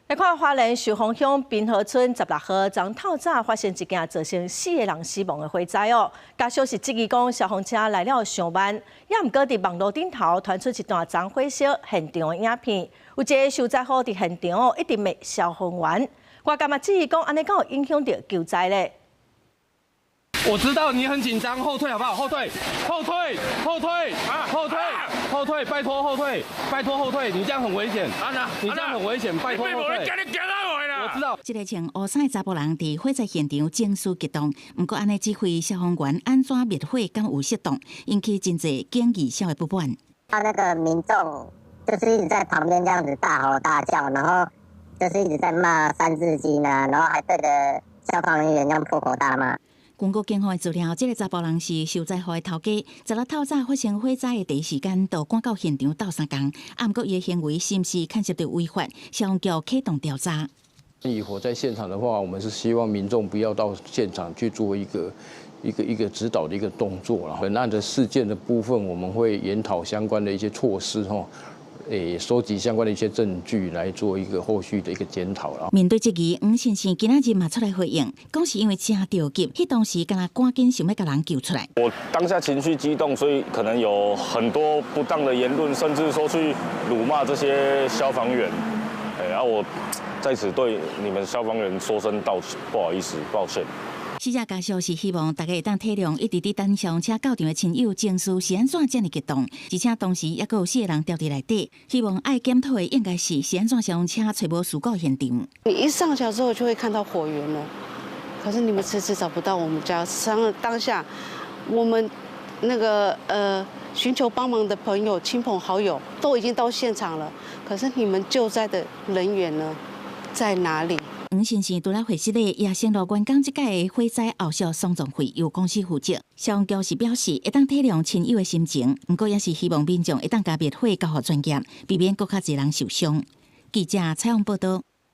來看花蓮壽豐鄉濱河村16號，昨透早發生一件造成四个人死亡的火災哦。家屬是質疑講消防車來了傷慢，也毋過佇網路頂頭傳出一段縱火燒現場的影片，有一个受災戶佇現場一直罵消防員，外界嘛質疑講按呢敢有影響著救災咧？我知道你很緊張，後退好不好？後退，後退，後退，後退，後退，拜託後退，拜託後退，你這樣很危險，你這樣很危險，拜託後退。我知道。這个穿烏衫的查埔人佇火災現場情緒激動，毋過按呢指揮消防員按怎滅火，敢有適當，引起真濟警議社會不滿。他那個民眾就是一直在旁邊這樣子大吼大叫，然後就是一直在罵三字經啊，然後還對着消防人員這樣破口大罵。根據警方的資料，這个查埔人是受災戶的頭家，十六透早發生火災的第一時間，就趕到現場鬥相共。啊，毋過伊的行為是毋是牽涉著違法？消防局啟動調查。以火災現場的話，我們是希望民眾不要到現場去做一個指導的一個動作啦。本案的事件的部分，我們會研討相關的一些措施，吼。誒，收集相關的一些證據來做一個後續的一個檢討啦。面對質疑，黃先生今仔日嘛出來回應，講是因為真著急，彼當時敢若趕緊想欲共人救出來。我當下情緒激動，所以可能有很多不當的言論，甚至說去辱罵這些消防員。誒，啊，我在此對你們消防員說聲道歉，不好意思，抱歉。死者家屬是希望大家會當體諒一直佇等消防車到場的親友情緒是按怎遮爾激動，而且當時猶閣有四个人牢佇內底，希望愛檢討的應該是是按怎消防車揣無事故現場。你一上橋之後就會看到火源了，可是你們遲遲找不到我們家。當下我們那個尋求幫忙的朋友、親朋好友都已經到現場了，可是你們救災的人員呢，在哪裡？黃先生除了會失禮，也承諾員工這屆的火災後續喪葬費由公司負責。消防局是表示會當體諒親友的心情，毋過也是希望民眾會當共滅火交予專業，避免閣較濟人受傷。記者採訪報道。